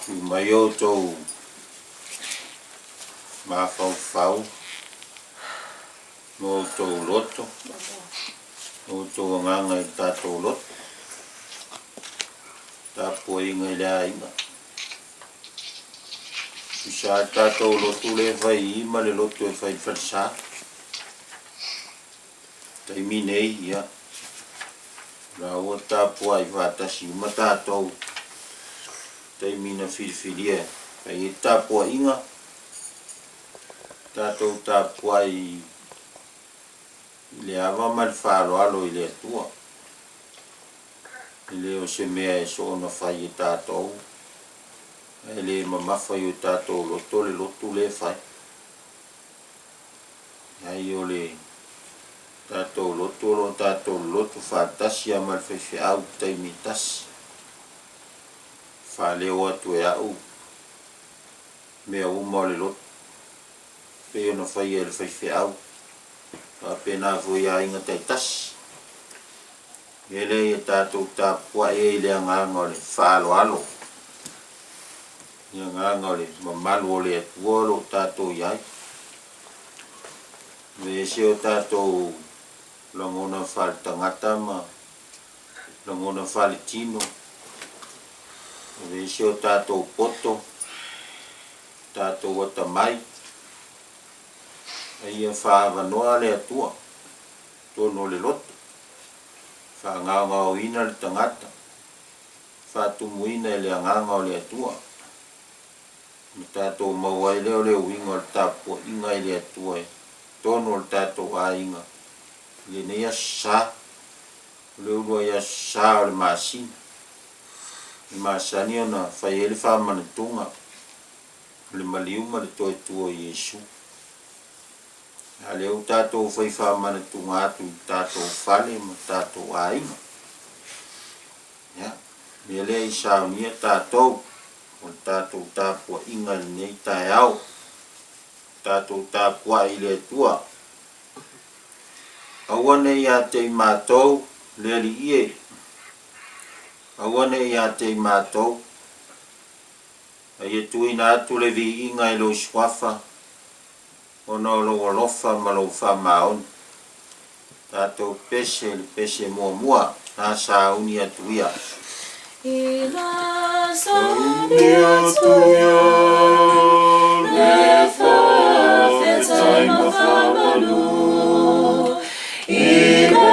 Afio mai outou mafaufau ma outou loto, ma outou agaga i le tatou loto, tapuaiga i le aiga. Tusa lava le tatou lotu lea e fai i i ma le lotu e fai i le falesa. Taimi nei, ia, o la ua tapuai faatasi uma tatou taimi na filifilia e fai ai le tapuaiga, tatou tapuai i le ava ma le faaaloalo i le Atua. E le o se mea e soona fai e tatou, ae le mamafa i o tatou loto le lotu lea e fai. Ai o le tatou lotu o lo o tatou lotu faatasi lava ma le faifeau i le taimi e tasi. Faaleo atu e au mea uma o le lotu, pei ona faia e le faifeau, faapena foi i aiga taitasi. O le mea lea ia tatou tapuai ai i le agaga o le faaaloalo, le agaga o le mamalu o le Atua o lo o tatou i ai. Aveese o tatou lagona faaletagata ma lagona faaletino, aveese o tatou poto, tatou atamai, a ia faaavanoa le Atua i totonu o le loto, faagaogaoina le tagata, faatumuina e le agaga o le Atua, ona tatou maua ai lea o le uiga o le tapuaiga i le Atua i totonu o le tatou aiga i lenei Aso Sa. O le uluai Aso Sa o le masina, e masani ona fai ai le faamanatuga o le maliu ma le toe tu o Iesu. A lea ua tatou fai faamanatuga atu i tatou fale ma tatou aiga. Ia, mea lea i saunia tatou o le tatou tapuaiga i lenei taeao, tatou tapuai i le Atua. Aua ne i ia te i matou le Alii e, aua ne i ia te i matou, a ia tuuina atu le viiga i lou Suafa, ona o lou alofa ma lou faamaoni. Tatou pese le pese muamua na sauni atu ia. Ina sauni atu ia le faafetai ma faamanu i le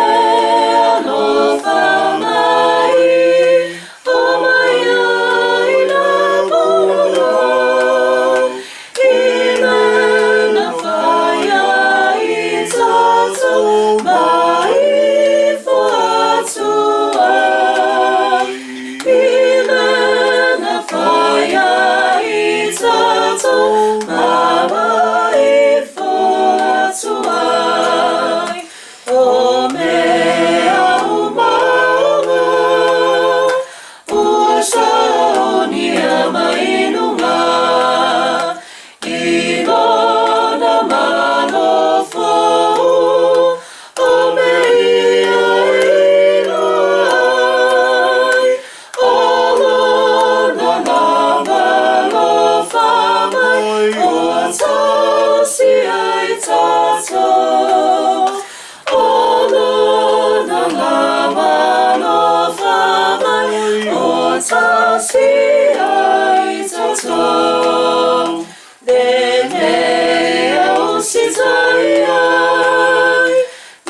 alofa mai o mai ai le pulolo i le na fai ai tatou mai fo atu ai i le na fai ai tatou mai fo atu ai o mea uma ua saunia mai luga i lona malo fou o mea ia e iloa ai o lona lava alofa mai ua tausi ai tatou o lona lava alofa mai ua tausi ai tatou Lenei au usitai ai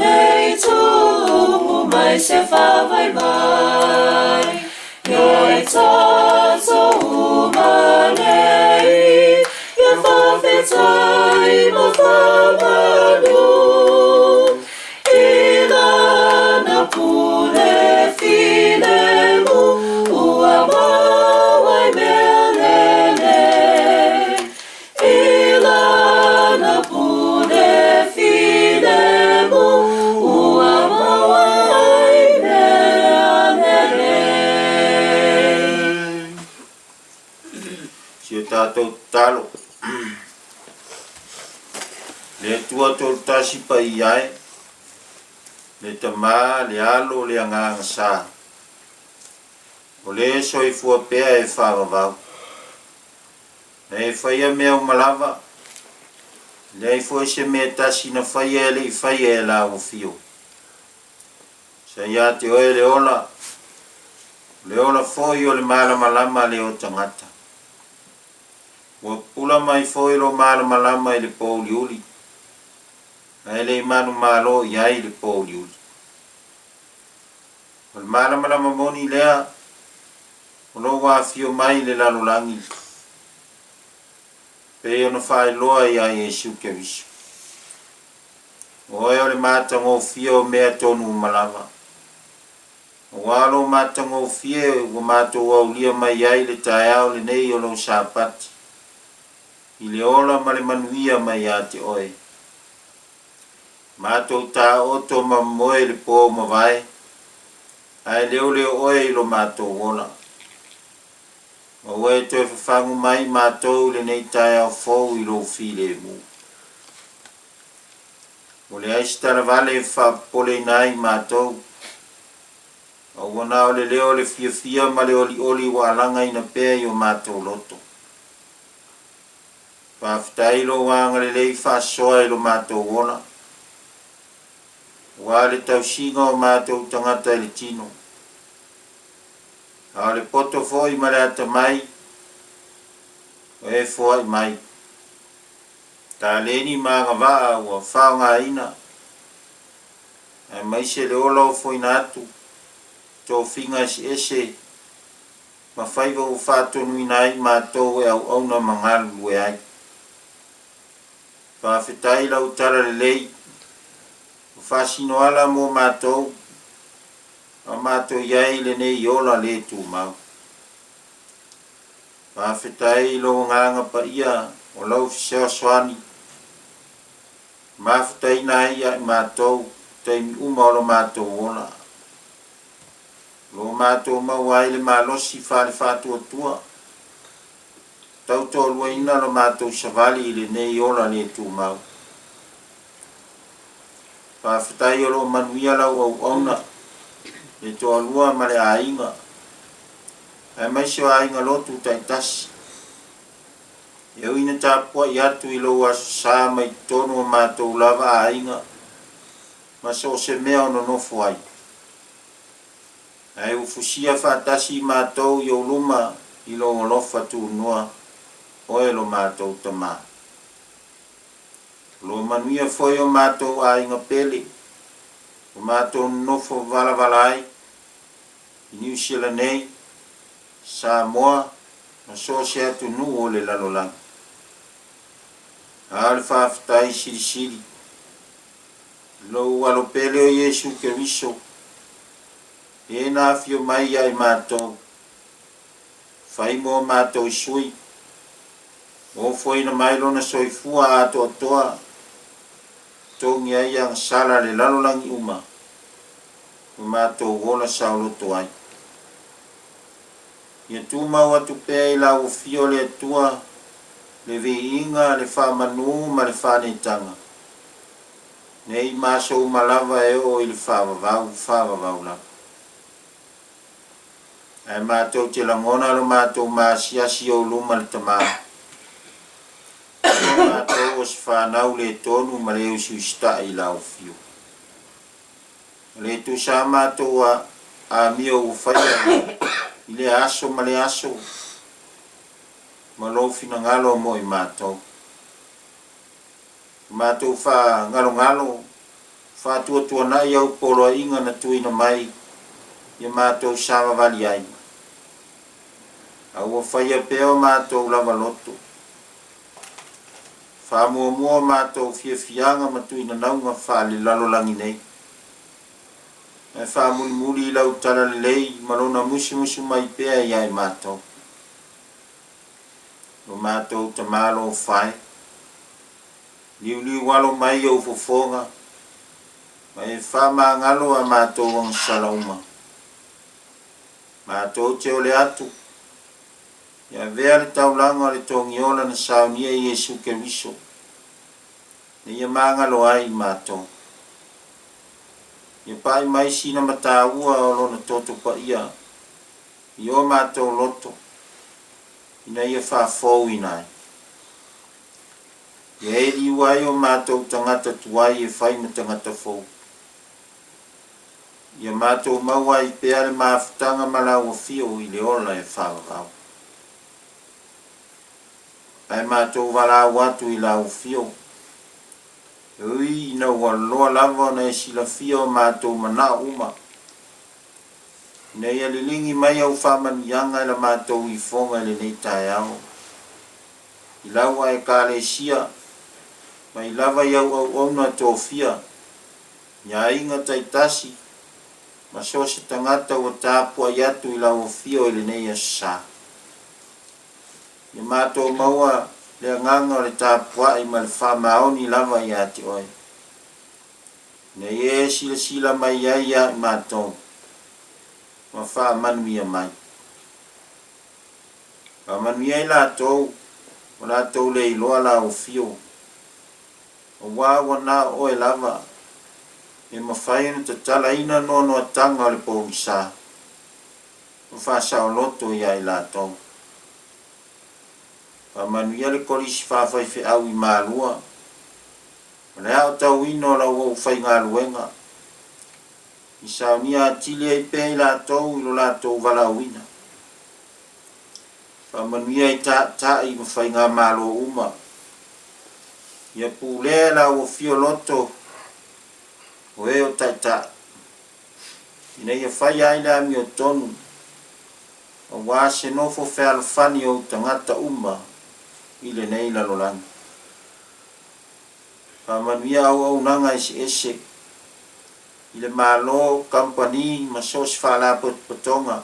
nei tupu mai se faavaivai ia i tatou uma nei ia faafetai ma faamanu i lana pule filemu ua maua ai mea lelei i lana pule filemu ua maua ai mea lelei. Si o tatou tatalo. Le Atua Tolutasi paia e, le Tama, le Alo, le Agaga Sa, o le soifua pea e faavavau. Na e faia mea uma lava, e leai foi se mea e tasi na faia e le i faia e lau afio. Sa ia te oe le ola, o le ola foi o le malamalama lea o tagata. Ua pupula mai foi lo malamalama i le pouliuli, ae le i manumalo i ai le pouliuli. O le malamalama moni lea o lo o ua afio mai i le lalolagi, pei ona faailoa ia Iesu Keriso. O oe o le matagofie o mea tonu uma lava. Aua lou matagofie ua matou aulia mai ai le taeao lenei o lou Sapati, i le ola ma le manuia mai ia te oe. Matou taooto ma moe i le po ua mavae, ae leoleo oe i lo matou ola. Ma ua e toe fafagu mai matou i lenei taeao fou i lou filemu. Ua leai se talavale e faapopoleina ai matou, a ua na o le leo o le fiafia ma le olioli ua alagaina pea i o matou loto. Faafetai i lou agalelei faasoa i lo matou ola, aua le tausiga o matou tagata i le tino, a o le poto foi ma le atamai ua e foai mai. Taleni ma agavaa ua faaaogaina, aemaise le ola ofoina atu, tofiga eseese ma faiva ua faatonuina ai matou e auauna ma galulue ai. Faafetai i lau talalelei ua faasinoala mo matou a o matou i ai i lenei ola le tumau. Faafetai i lou agaga paia o lau fesoasoani e mafutaina ai ia i matou i taimi uma o lo matou ola. O lo o matou maua ai le malosi faale-faatuatua, tautoaluaina lo matou savali i lenei ola le tumau. Faafetai o lo o manuia lau auauna, le toalua ma le aiga, aemaise o aiga lotu taitasi. E ui ina tapuai atu i lou Aso Sa mai totonu o matou lava aiga ma so o se mea o nonofo ai. Ae ua fusia faatasi matou i ou luma i lou alofa tunoa, oe lo matou Tama. O lo o manuia foi o matou aiga pele, ua matou nonofo valavala ai i Niu Sila nei, Samoa ma so o se atunuu o le lalolagi. A o le faafetai silisili i lou Alo pele o Iesu Keriso, e na afio mai ia i matou, fai mo matou sui, ofoina mai lona soifua atoatoa, togi ai agasala le lalolagi uma, ua matou ola saoloto ai. Ia tumau atu pea i lau afio le Atua, le viiga, le faamanu ma le faaneetaga, nei ma aso uma lava e oo i le faavavau, faavavau lava. Ae matou te lagona lo matou maasiasi i ou luma le Tama, o matou o se fanau le tonu ma le usiusitai i lau afio. O le tusa a matou amio ua faia i lea aso ma lea aso, ma lou finagalo mo i matou. Ua matou faagalogalo, faatuatuanai au poloaiga na tuuina mai ia matou savavali ai, a ua faia pea o matou lava loto. Faamuamua o matou fiafiaga ma tuinanauga faalelalolagi nei. Ae faamulimuli i lau talalelei ma lona musumusu mai pea ia i matou. Lo matou Tamalofa e, liuliu alo mai ou fofoga, ma e faamagalo a matou agasala uma. Matou te ole atu, e avea le taulaga o le togiola na saunia i Iesu Keriso, ina ia magalo ai i matou. Ia pai mai sina mataua o lona toto paia i o matou loto, ina ia faafouina ai. Ia e liua ai o matou tagata tuai e fai ma tagata fou. Ia matou maua ai pea le mafutaga ma lau Afio i le ola e faavavau. Ae matou valaau atu i lau Afio, e ui ina ua loa lava ona e silafia o matou manao uma, ina ia liligi mai au faamanuiaga i la matou ifoga i lenei taeao, i lau Aekalesia, mai lava i au auauna tofia, i aiga taitasi, ma so o se tagata ua tapuai atu i lau Afio i lenei Aso Sa. Ia matou maua le agaga o le tapuai ma le faamaoni lava ia te Oe, ina ia e silasila mai ai ia i matou ma faamanuia mai. Faamanuia i latou ua latou le iloa lau Afio, aua ua na o Oe lava e mafai ona tatalaina noanoataga o le pogisa ma faasaoloto ia i latou. Faamanuia le Kolisi Faafaifeau i Malua ma le aotauina o lau aufaigaluega i saunia atili ai pea i latou i lo latou valaauina. Faamanuia i Ta'ita'i ma Faigamalo uma. Ia pulea e lau Afio loto o e o Ta'ita'i, ina ia faia ai le amiotonu aua se nofo fealofani o ou tagata uma i lenei lalolagi. Faamanuia auaunaga eseese i le Malo, kamupani ma so o se faalapotopotoga,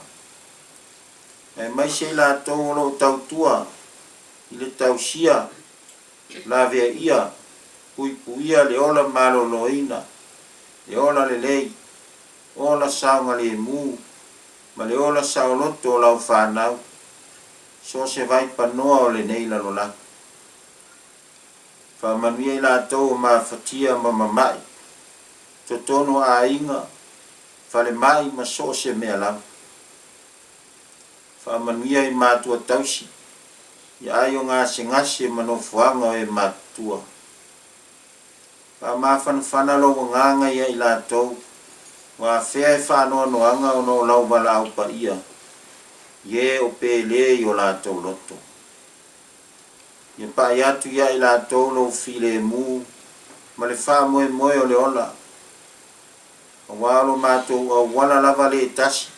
aemaise i latou o lo o tautua i le tausia, laveaia, puipuia le ola maloloina, le ola lelei, ola saogalemu ma le ola saoloto o lau fanau, so o se vaipanoa o lenei lalolagi. Faamanuia i latou o mafatia ma mama'i, totonu o aiga, falemai ma so o se mea lava. Faamanuia i matua tausi, i ai o gasegase ma nofoaga o e matutua. Faamafanafana lou agaga ia i latou ua afea e faanoanoaga ona o lau valaau paia i e o pele i o latou loto. Ia pai atu ia i latou lou filemu ma le faamoemoe o le ola, aua o lo matou auala lava le tasi,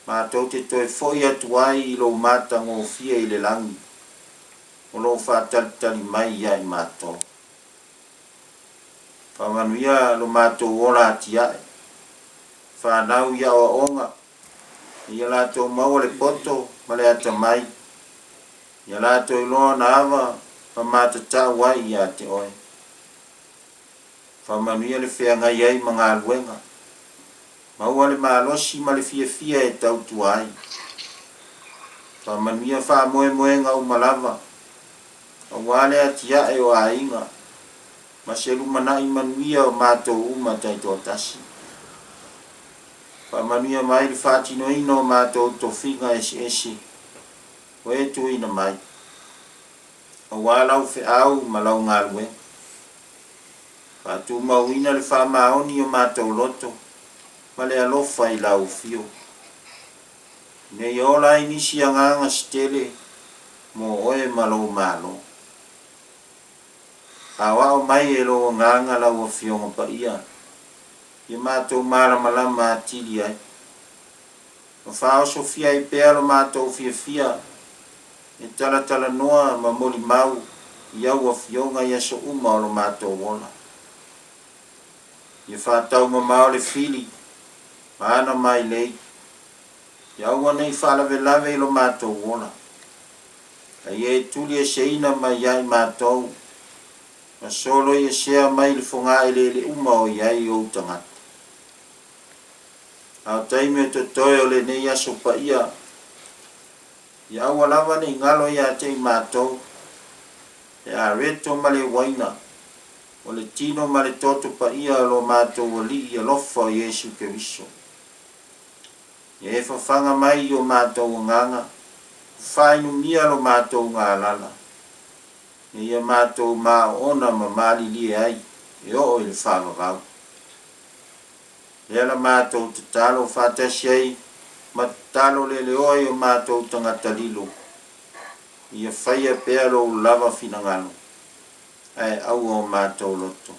matou te toe foi atu ai i lou matagofie i le lagi o lo o faatalitali mai ia i matou. Faamanuia lo matou ola atiae, fanau i aoaoga, ina ia latou maua le poto ma le atamai, ia latou iloa ona ava ma matatau ai ia te Oe. Faamanuia le feagai ai ma galuega, maua le malosi ma le fiafia e tautua ai. Faamanuia faamoemoega uma lava, aua le atiae o aiga ma se lumanai manuia o matou uma taitoatasi. Faamanuia mai le faatinoina o matou tofiga eseese ua e tuuina mai, aua lau feau ma lau galuega. Faatumauina le faamaoni o matou loto ma le alofa i lau afio, ina ia ola ai nisi agaga se tele mo oe ma lou Malo. Aoao mai e lou agaga lau Afioga Paia ia matou malamalama atili ai, ma faaosofia ai pea lo matou fiafia e talatalanoa ma molimau i au Afioga i aso uma o lo matou ola. Ia faataumamao le fili ma ana mailei, ia aua ne i faalavelave i lo matou ola, a ia e tulieseina mai ia i matou ma soloiesea mai le fogaeleele uma o i ai ou tagata. A o taimi o totoe o lenei aso paia, ia aua lava ne i galo ia te i matou, le areto ma le uaina, o le tino ma le toto paia o lo matou Alii alofa o Iesu Keriso. Ia e fafaga mai i o matou agaga, ua faainumia lo matou galala. Ina ia matou maoona ma malilie ai e oo i le faavavau. Lea la matou tatalo faatasi ai ma tatalo leleoa i o matou tagata lilo, ia faia pea lou lava finagalo, ae aua o matou loto.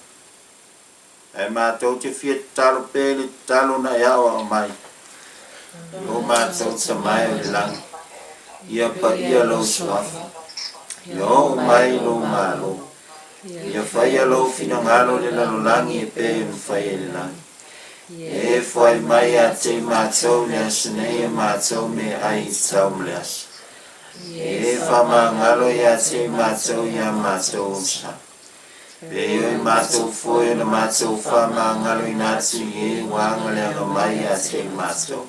Ae matou te fia tatalo pea i le tatalo na e aoao mai, Lo matou Tama e o le lagi, ia paia lou suafa, ia oo mai lou Malo, ia faia lou finagalo i le lalolagi e pei ona faia i le lagi. Ia e foai mai ia te matou i le aso nei e matou meaai i tatau ma le aso. Ia e faamagalo ia te matou ia matou osa. Pei o i matou foi ona matou faamagaloina atu i e ua agaleaga mai ia te i matou.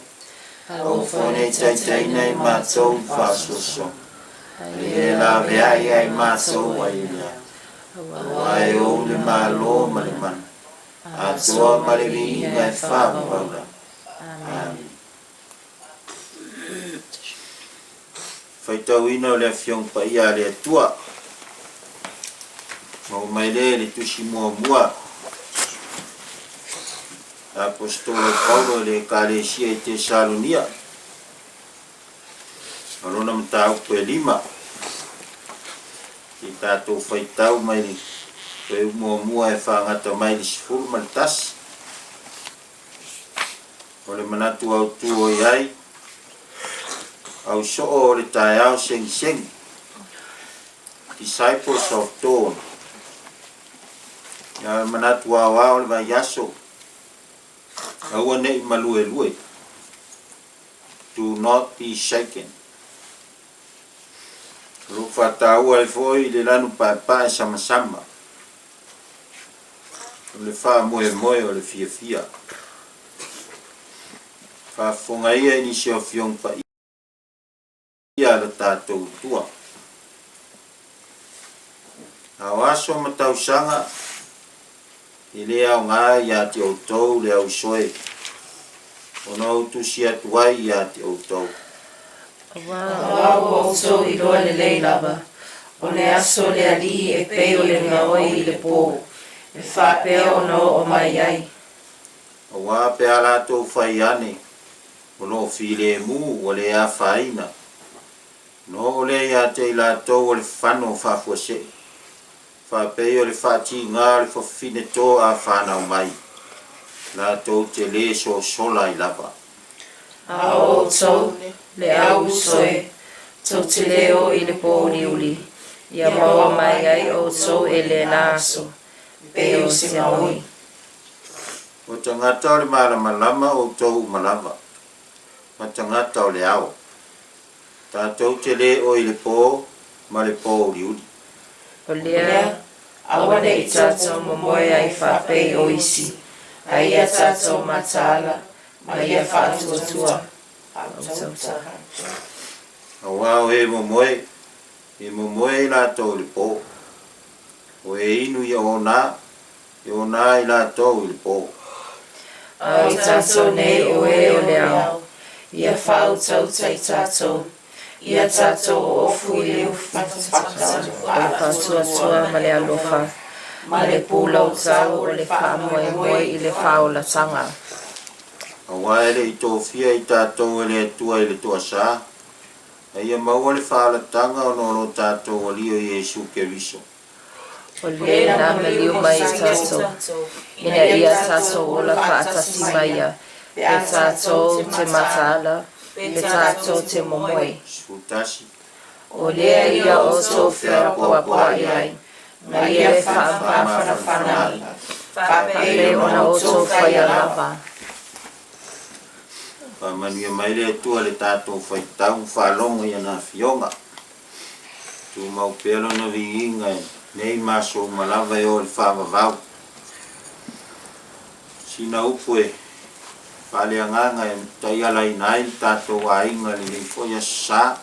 Aua foi ne i taitaiina i matou i faasoasoaga, a ia e laveai ia i matou ai lea. Aua e ou le Malo ma le mana, atoa ma le viiga e faavavau lava. Amene. Faitauina o le Afioga Paia a le Atua. Maua mai lea i le tusi muamua a Aposetolo Paulo i le Ekalesia i Tesalonia, ma lona mataupu e 5. Se i tatou faitau mai le fuaiupu muamua e faagata mai i le 11. O le manatu autu o i ai, au soo o le taeao segisegi, Disciples of Dawn. Ia, le manatu aoao o le vaiaso, aua ne i maluelue, do not be shaken. O lo o faataua ai foi le lanu paepae samasama. O le faamoemoe o le fiafia. Faafofoga ia i nisi o Afioga Paia a lo tatou Atua. A o aso ma tausaga, e le aoga ia te outou le ausoe, ona ou tusi atu ai ia te outou. Aua ua outou iloa lelei lava, o le aso o le Alii e pei o le gaoi i le pō, e faapea ona oo mai ai. Aua pe a latou fai ane, o lo o filemu ua le afaina, ona oo lea ia te i latou o le fano faafuasei, faapei o le faatiga o le fafine to a fanau mai, latou te lē sosola ai lava. A o outou, le au uso e, tou te lē oo i le pōuliuli, ia maua mai ai outou e lena aso, pei o se maui. O tagata o le malamalama outou uma lava, ma tagata o le ao. Tatou te lē o i le pō ma le pōuliuli. O lea, aua ne i tatou momoe ai faapei o isi, a ia tatou mataala ma ia faatuatua. Fautauta. Aua o e momoe, e momoe i latou i le pō. O e inu ia ona, e ona i latou i le pō. A o i tatou nei o e o le ao, ia faautauta i tatou, ia tatou oofu i le o le faatuatua ma le alofa, ma le pulautau o le faamoemoe i le faaolataga. Aua e le i tofia i tatou e le Atua i le toasā, a ia maua le faaolataga ona o lo tatou Alii o Iesu Keriso. O lē na maliu mai i tatou, ina ia tatou ola faatasi ma ia, pe tatou te mataala, pe tatou te momoe. 11. O lea ia outou feapoapoai ai, ma ia faamafanafana ai, faapei ona outou faia lava. Faamanuia mai le Atua i le tatou faitau ma faalogo i ana Afioga. Tumau pea lona viiga i nei ma aso uma lava e o i le faavavau. Sina upu e faaleagaga e taialaina ai le tatou aiga i lenei foi aso sa.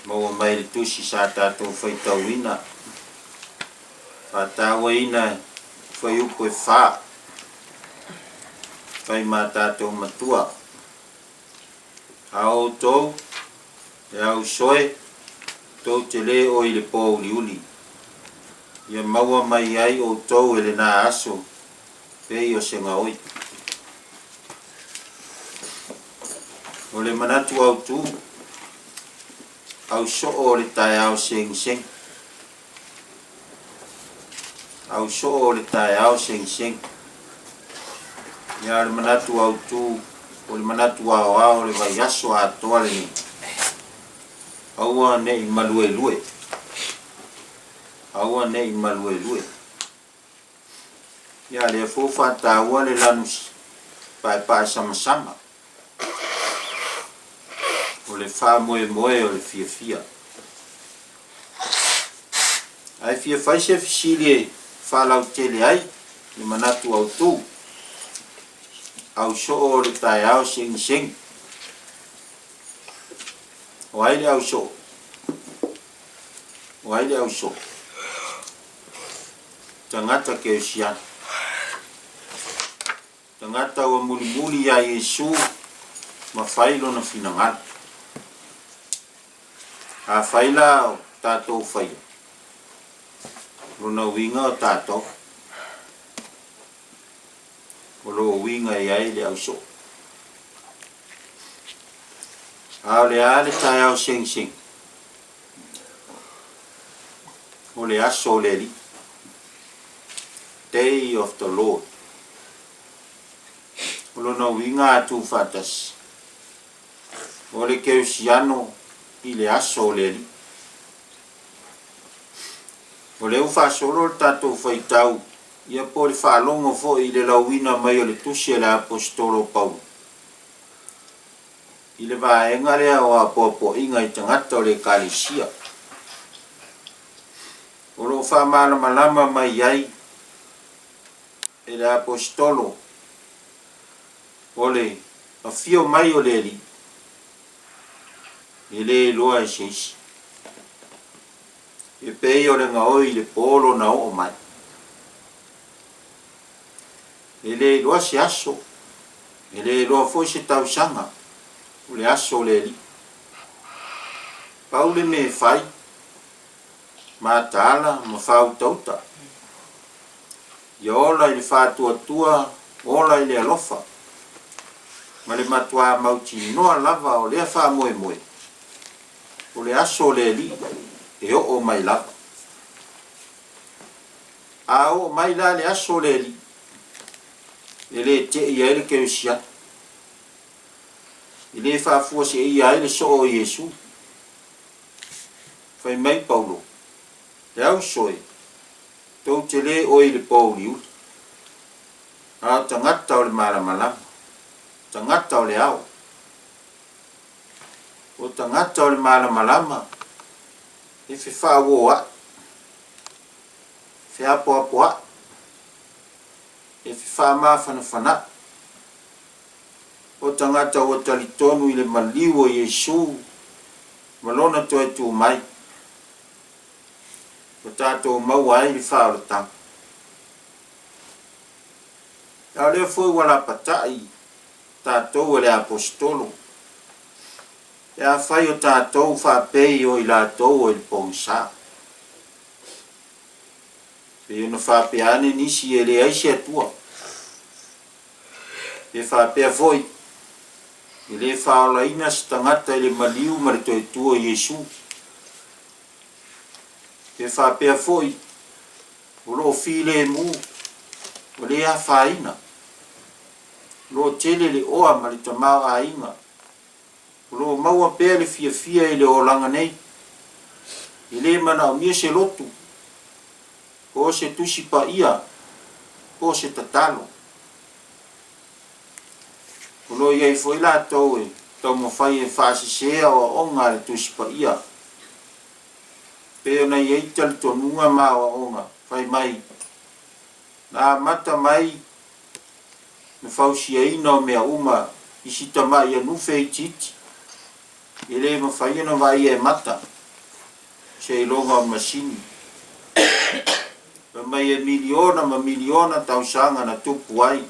Maua mai le tusi sa tatou faitauina, faatauaina fuaiupu e 4, fai ma tatou matua. A outou, e ausoe, Tou te lē oi i le pōuliuli, ia maua mai ai outou e lenā aso pei o se gaoi. O le manatu autū, au soo o le taeao segisegi. Au soo o le taeao segisegi. Ia o le manatu autū, o le manatu aoao o le vaiaso atoa lenei. Aua ne i maluelue. Aua ne i maluelue. Ia lea foi ua faataua le lanu paepae samasama. O le faamoemoe o le fiafia. Ae fia fai se fesili e faalautele ai le manatu autu. Au soo o le taeao segisegi. O ai le ausoo? O ai le ausoo? Tagata kerisiano. Tagata ua mulimuli iā Iesu ma fai lona finagalo. Afai la o tatou faia, lona uiga o tatou. O lo o uiga i ai le ausoo. A o le a le taeao segisegi? O le aso o le Alii. Day of the Lord. O lona uiga a tuufaatasi, o le kerisiano i le aso o le Alii. O lea ua faasolo le tatou faitau ia po o le faalogo foi i le lauina mai o le tusi a le Aposetolo o Paulo i le vaega lea o apoapoaiga i tagata o le Ekalesia. O lo o faamalamalama mai ai e le Aposetolo o le afio mai o le Alii, e le iloa e se isi. E pei o le gaoi i le po lona oo mai. E le iloa se aso, e le iloa foi se tausaga, o le aso o le Alii. Pau le mea e fai, mataala ma faautauta. Ia ola i le faatuatua, ola i le alofa, ma le matuā mautinoa lava o lea faamoemoe, o le aso o le Alii e oo mai lava. A oo mai la le aso o le Alii, e le te'i ai le kerisiano, e le faafuaseia ai le soo o Iesu. Fai mai Paulo, Le auso e, tou te lē oi i le pōuliuli, a o tagata o le malamalama, tagata o le ao. O tagata o le malamalama e fefaaoa'i, feapoapoa'i, e fefaamafanafana'i. O tagata ua talitonu i le maliu o Iesu ma Lona toe tu mai, ua tatou maua ai le faaolataga. A o lea foi ua lapatai tatou e le Aposetolo, pe afai o tatou faapei o i latou o i le pogisa. Pei ona faapea ane nisi e leai se Atua. Pe faapea foi, e le faaolaina se tagata i le maliu ma le toe tu o Iesu. Pe faapea foi, o lo o filemu, ua le afaina. O lo o tele le oa ma le tamaoaiga. O lo o maua pea le fiafia i le olaga nei. E le manaomia se lotu, po o se Tusi Paia, po o se tatalo. O lo o i ai foi latou e taumafai e faasese aoaoga a le Tusi Paia. Pei ona i ai talitonuga ma aoaoga fai mai, na amata mai le fausiaina o mea uma i si tamai anufe itiiti, e le mafai ona vaaia e mata, seiloga o masini. Fai mai e miliona ma miliona tausaga na tupu ai,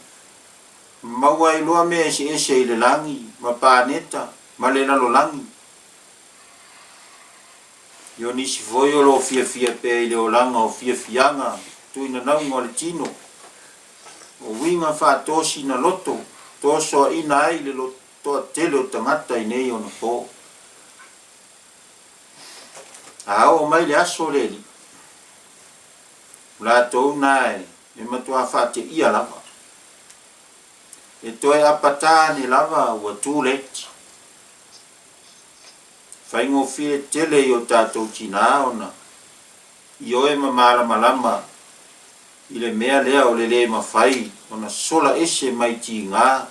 ma maua ai loa mea eseese i le lagi ma paneta ma le lalolagi. I o nisi foi o lo o fiafia pea i le olaga o fiafiaga tuinanauga o le tino, o uiga faatosina loto tosoaina ai le toatele o tagata i nei ona po. A oo mai le aso o le Alii, o latou na e matuā faateia lava. E toe apata ane lava ua too late. Faigofie tele i o tatou tinā ona ioe ma malamalama i le mea lea o le lē mafai ona sola ese mai tigā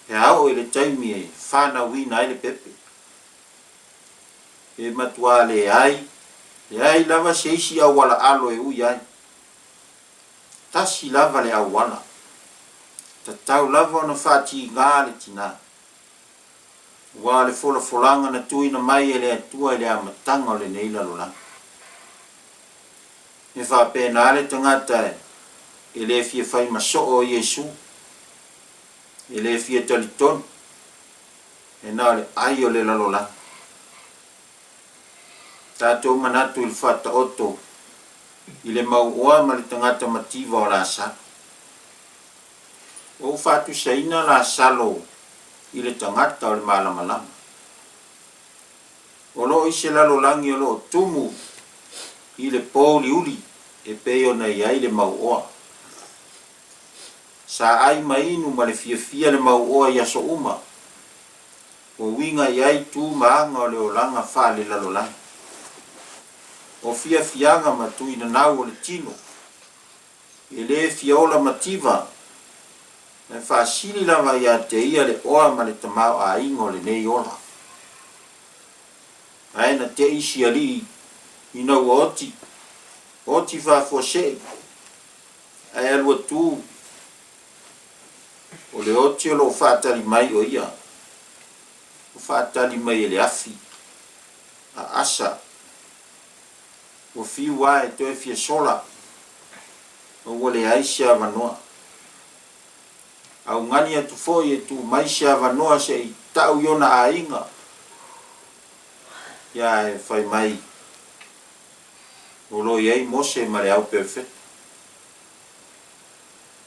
pe a oo i le taimi e fanauina ai le pepe. E matuā leai, leai lava se isi auala alo e ui ai. Tasi lava le auala. Tatau lava ona faatigā le tinā. Aua o le folafolaga na tuuina mai e le Atua i le amataga o lenei lalolagi. E faapena le tagata e le fia fai ma soo o Iesu, e le fia talitonu, e na o le ai o le lalolagi. Tatou manatu i le faataoto i le mauoa ma le tagata mativa o Lasalo. Ua ou faatusaina Lasalo i le tagata o le malamalama. O lo o i se lalolagi o lo o tumu i le pouliuli e pei ona i ai le mauoa. Sa ai ma inu ma le fiafia le mauoa i aso uma, ua uiga i ai tu ma aga o le olaga faalelalolagi. O fiafiaga ma tuinanau o le tino, E le fia ola mativa, ae faasili lava ia te ia le oa ma le tamaoaiga o lenei ola. Ae na te isi alii ina ua oti, oti faafuasei, ae alu atu, o le oti o lo o faatali mai o ia, o faatali mai e le afi, a asa. Ua fiu a e toe fia sola, ma ua leai se avanoa. Augani atu foi e tu mai se avanoa se i tau i ona aiga. Ia e fai mai, o lo i ai Mose ma le au perofeta.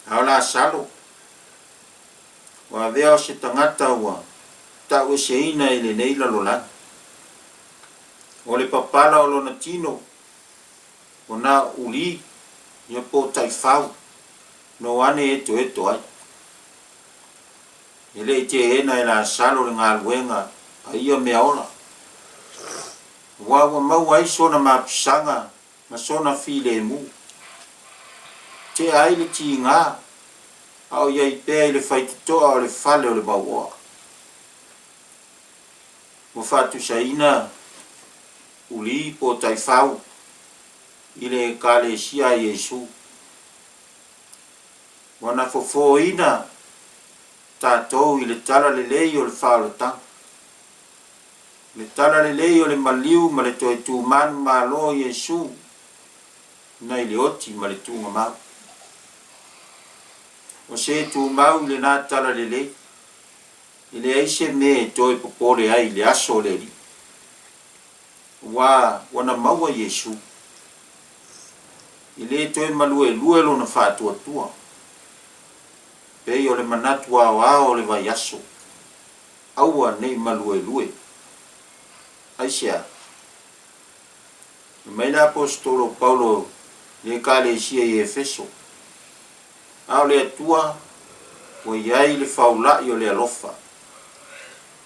A o Lasalo, ua avea o se tagata ua taueseina i lenei lalolagi. O le papala o lona tino, ua na o uli, ia po o taifau, no ane e etoeto ai. E le i teena e Lasalo le galuega a ia mea ola, aua ua maua ai sona mapusaga ma sona filemu. Tea ai le tiga, a o i ai pea i le faitotoa o le fale o le mauoa. Ua faatusaina uli po o taifau i le Ekalesia a Iesu. Ua na fofoina tatou i le tala lelei o le faaolataga, le tala lelei o le maliu ma le toe tumanumalo o Iesu nai le oti ma le tugamau. O se tumau i lena tala lelei, E leai se mea e toe popole ai i le aso o le Alii, aua ua na maua Iesu. E le toe maluelue lona faatuatua, pei o le manatu aoao o le vaiaso, aua ne i maluelue. Aisea? Fai mai le Aposetolo o Paulo i le Ekalesia i Efeso, A o le Atua ua i ai le faula'i o le alofa,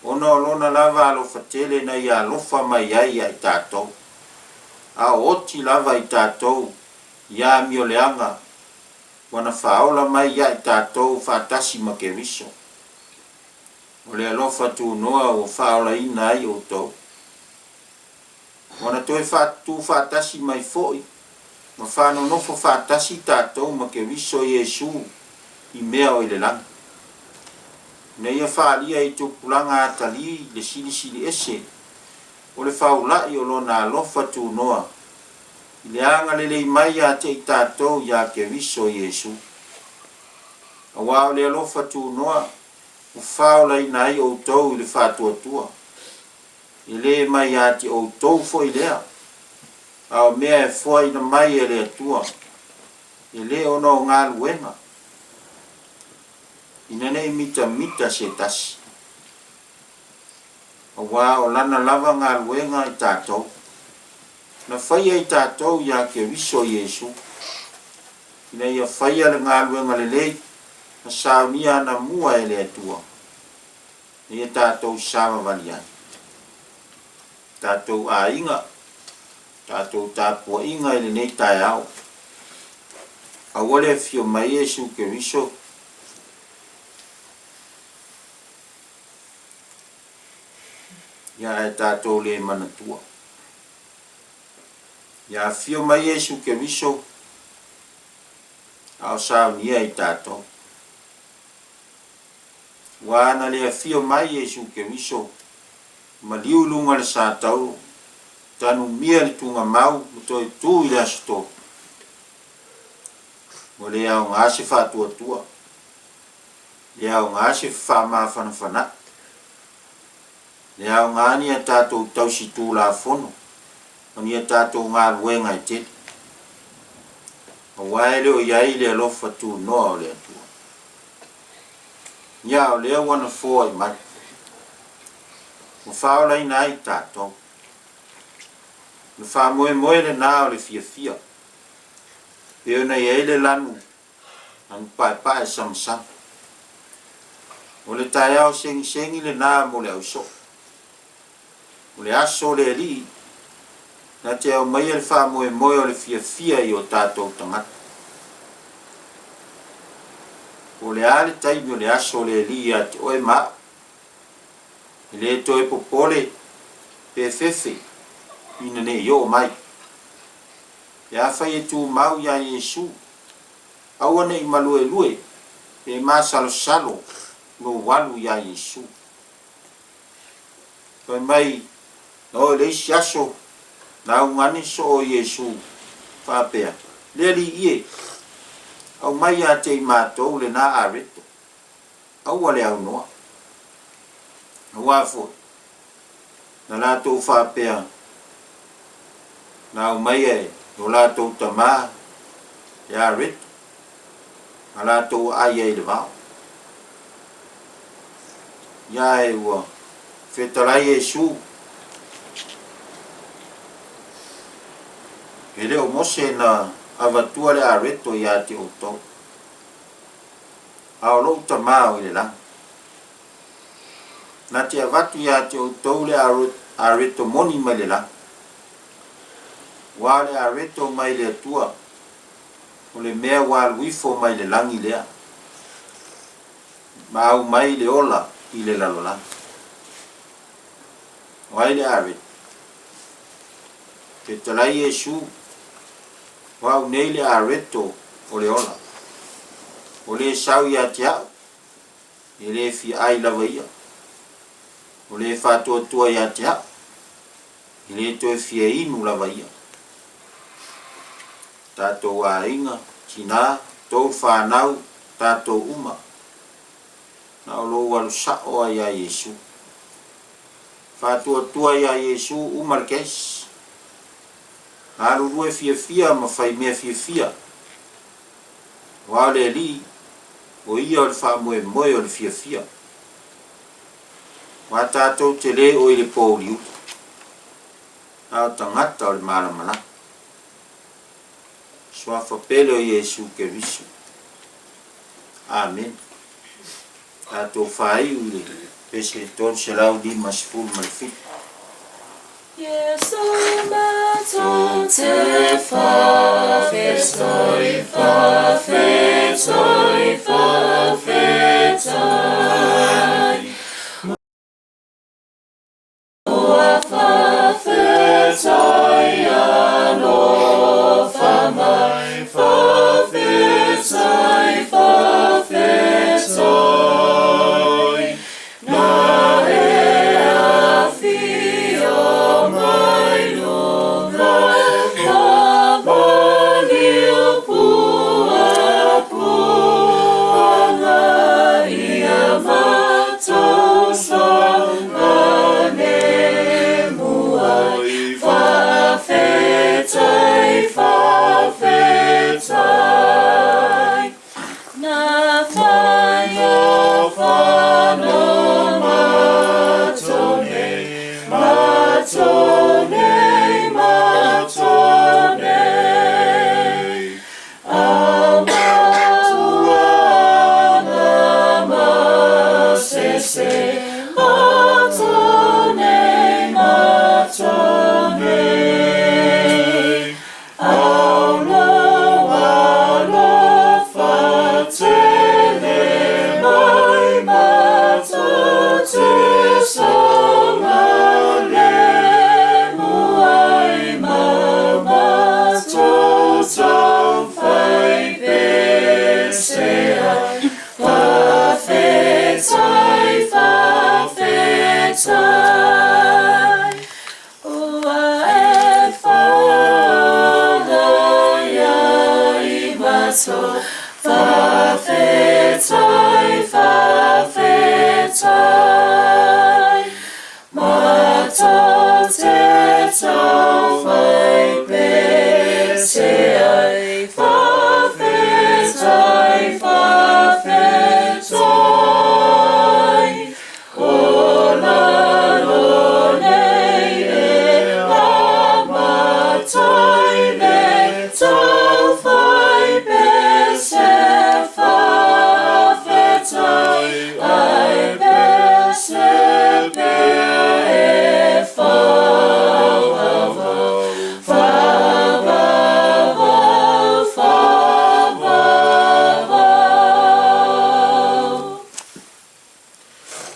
ona o Lona lava alofa tele na Ia alofa mai ai ia i tatou, a o oti lava i tatou i amioleaga ua na faaola mai ia i tatou faatasi ma Keriso. O le alofa tunoa ua faaolaina ai outou. Ua na toe tuufaatasi mai foi ma faanonofo faatasi tatou ma Keriso Iesu i mea o i le lagi, ina ia faalia i tupulaga atalii le silisili ese o le faula'i o Lona alofa tunoa i le agalelei mai ia te i tatou iā Keriso Iesu. Aua o le alofa tunoa ua faaolaina ai outou i le faatuatua. E lē mai ia te outou foi lea, A o mea e foaina mai e le Atua, e lē ona o galuega, ina nei mitamita se tasi, auā o Lana lava galuega i tatou, na faia i tatou iā Keriso Iesu, ina ia faia le galuega lelei na saunia anamua e le Atua, na ia tatou savavali ai. Tatou aiga, tatou tapuaiga i lenei taeao. Aua le afio mai Iesu Keriso ia ae tatou le manatua. Ia afio mai Iesu Keriso a o saunia i tatou. Ua ana le afio mai Iesu Keriso maliu i luga le sa tauro, tanumia le tugamau ma toe tu i le aso tolu. Ua le aoga se faatuatua, le aoga se faamafanafana'i, le aoga ni a tatou tausi tulafono ma ni a tatou galuega e tele, auā e le o i ai le alofa tunoa o le Atua. Ia o lea ua na foai mai, ua faaolaina ai tatou. O le faamoemoe lenā o le fiafia, pei ona i ai le lanu lanu paepae samasama. O le taeao segisegi lenā mo le ausoo. O le aso o le Alii na te aumaia le faamoemoe o le fiafia i o tatou tagata. Po o le a le taimi o le aso o le Alii ia te oe ma a'u, e lē toe popole pe fefe ina nei oo mai. Pe afai e tumau iā Iesu, aua nei maluelue pe masalosalo lou alu iā Iesu. Fai mai, na oo i le isi aso, lauga ane soo o Iesu, faapea, Le Alii e, aumai ia te i matou lenā areto, aua le aunoa. Auā foi, na latou faapea, na aumaia e lo latou tamā le areto, ma latou aai ai i le vao. Ia ae ua fetalai Iesu, e le o Mose na avatua le areto ia te outou, a o lou Tamā o i le lagi. Na te avatu iā te outou le areto moni mai le lagi. Auā o le areto mai le Atua, o le mea ua alu ifo mai le lagi lea, ma aumai le ola i le lalolagi. O ai le areto? Fetalai Iesu, o a'u nei le areto o le ola. O le sau ia te a'u, e lē fia ai lava ia. O le faatuatua ia te a'u, e lē toe fia inu lava ia. Tatou aiga, tinā, tou fanau, tatou uma, na o lou alu sa'o lava iā Iesu. Faatuatua iā Iesu, uma le kesi. Galulue fiafia ma fai mea fiafia. Auā o le Alii, o Ia o le faamoemoe o le fiafia. Auā tatou te lē o i le pōuliuli, a o tagata o le malamalama. Suafa pele o Iesu Keriso. Amene. Tatou faaiu i le pese 357. Iesu matou te faafetai, faafetai, faafetai. Ua faafetai alofa mai, faafetai, faafetai. Na e afio mai luga, na maliu puapua'i.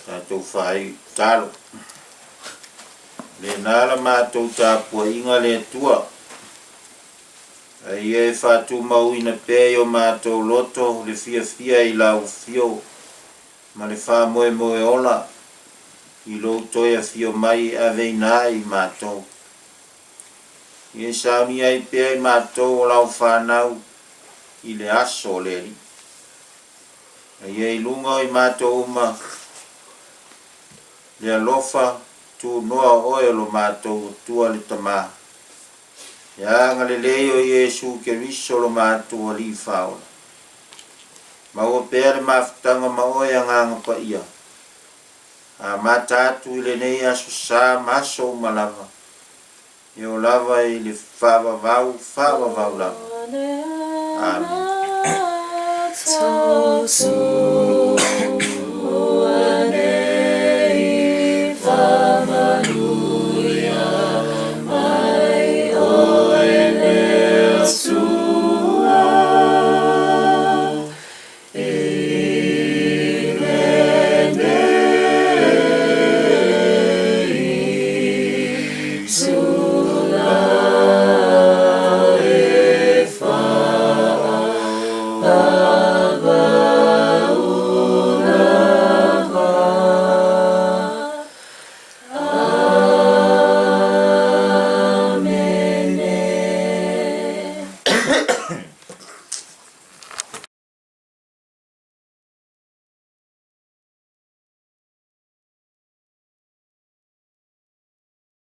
Tatou faaitalo. Lena la matou tapuaiga le Atua. A ia e faatumauina pea i o matou loto le fiafia i lau afio ma le faamoemoe ola i lou toe afio mai e aveina ai i matou. Ia e saunia ai pea i matou o lau fanau i le aso o le Alii. A ia i luga o i matou uma le alofa tunoa o oe o lo matou Atua le Tamā. Le agalelei o Iesu Keriso lo matou Alii Faaola. Maua pea le mafutaga ma oe Agaga Paia. Amata atu i lenei aso sa ma aso uma lava. E oo lava i le faavavau, faavavau lava. Amene.